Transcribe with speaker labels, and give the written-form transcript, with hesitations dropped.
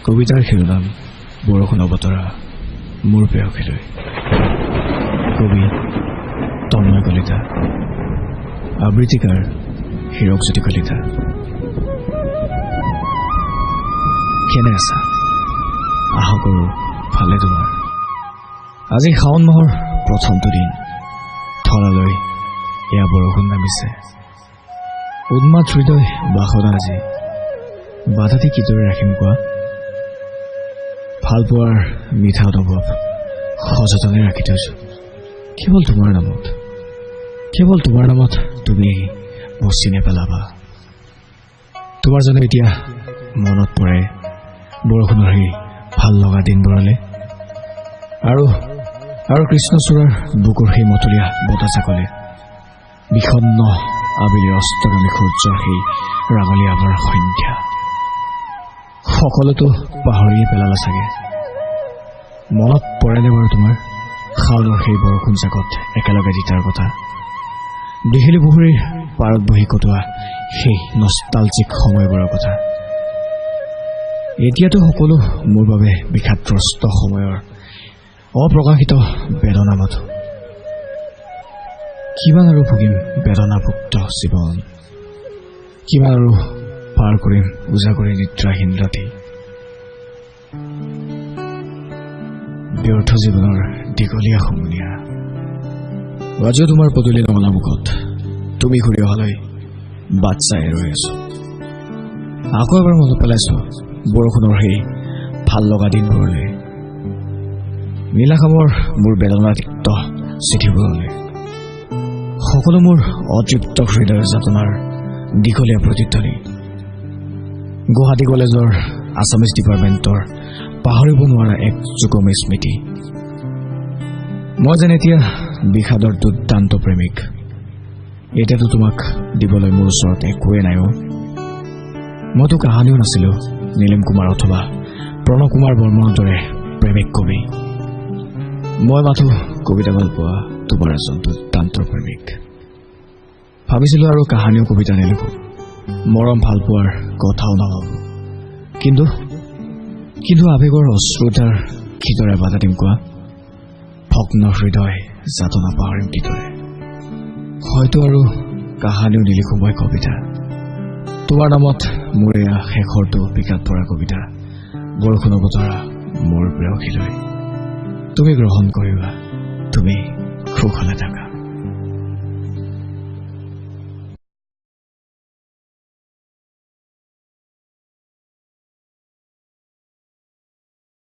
Speaker 1: কবিতাৰ শিৰোনাম বৰষুণ অৱতৰা মোৰ প্ৰেয়সীলৈ। কবি তন্ময় কলিতা, আবৃত্তিকাৰ হীৰকজ্যোতি কলিতা। কেনে আছা? আশা কৰোঁ ভালে তোমাৰ। আজি শাওণ মাহৰ প্ৰথমটো দিন। ধৰালৈ এয়া বৰষুণ নামিছে। উন্মাদ হৃদয় বাসনা আজি বাধা দি কিদৰে ৰাখিম কোৱা? ভালপোৱাৰ মিঠা অনুভৱ সযতনে ৰাখি থৈছোঁ কেৱল তোমাৰ নামত, কেৱল তোমাৰ নামত। তুমি মচি নেপেলাবা। তোমাৰ জানো এতিয়া মনত পৰে বৰষুণৰ সেই ভাল লগা দিনবোৰলৈ? আৰু আৰু কৃষ্ণচূড়াৰ বুকুৰ সেই মতলীয়া বতাহজাকলে, বিষণ্ণ আবেলিৰ অস্তগামী সূৰ্যৰ সেই ৰাঙলী আভাৰ সন্ধ্যা, সকলোতো পাহৰিয়ে পেলালা চাগে। মনত পৰেনে বাৰু তোমাৰ শাওনৰ সেই বৰষুণ জাকত একেলগে জিতাৰ কথা? দীঘলী পুখুৰীৰ পাৰত বহি কটোৱা সেই নষ্টালজিক সময়বোৰৰ কথা? এতিয়াতো সকলো মোৰ বাবে বিষাদগ্ৰস্ত সময়ৰ অপ্ৰকাশিত বেদনা মাথো। কিমান আৰু ভুগিম বেদনাভুক্ত জীৱন? কিমান আৰু পাৰ কৰিম উজাগৰী নিদ্ৰাহীন ৰাতি? ব্যৰ্থ জীৱনৰ দীঘলীয়া হুমুনিয়া। আজিও তোমাৰ পদূলি নঙলা মুখত তুমি ঘূৰি অহালৈ বাট চাই ৰৈ আছো। আকৌ এবাৰ মনত পেলাইছো বৰষুণৰ সেই ভাল লগা দিনবোৰলৈ, নীলাখামৰ মোৰ বেদনাতিক্ত চিঠিবোৰলৈ, সকলো মোৰ অতৃপ্ত হৃদয়ৰ যাতনাৰ দীঘলীয়া প্ৰতিধ্বনি। গুৱাহাটী কলেজৰ আছামিজ ডিপাৰ্টমেণ্টৰ পাহৰিব নোৱাৰা এক যুগমী স্মৃতি। মই যেন এতিয়া বিষাদৰ দুৰ্দান্ত প্ৰেমিক। এতিয়াতো তোমাক দিবলৈ মোৰ ওচৰত একোৱেই নাই অ'। মইতো কাহানিও নাছিলোঁ নীলিম কুমাৰ অথবা প্ৰণৱ কুমাৰ বৰ্মনৰ দৰে প্ৰেমিক কবি। মই মাথো কবিতা ভাল পোৱা তোমাৰ এজন দুৰ্দান্ত প্ৰেমিক। ভাবিছিলোঁ আৰু কাহানিও কবিতা নিলিখোঁ, মৰম ভাল পোৱাৰ কথাও নাভাবোঁ। কিন্তু কিন্তু আৱেগৰ অশ্ৰুতাৰ কিদৰে বাধা দিম কোৱা? ভগ্ন হৃদয় যাতনা পাহৰিম কিদৰে? হয়তো আৰু কাহানিও নিলিখোঁ মই কবিতা। তোমাৰ নামত মোৰ এয়া শেষৰটো বিষাদ ভৰা কবিতা, বৰষুণৰ বতৰা মোৰ প্ৰেয়সীলৈ। তুমি গ্ৰহণ কৰিবা, তুমি সুখলে থাকা।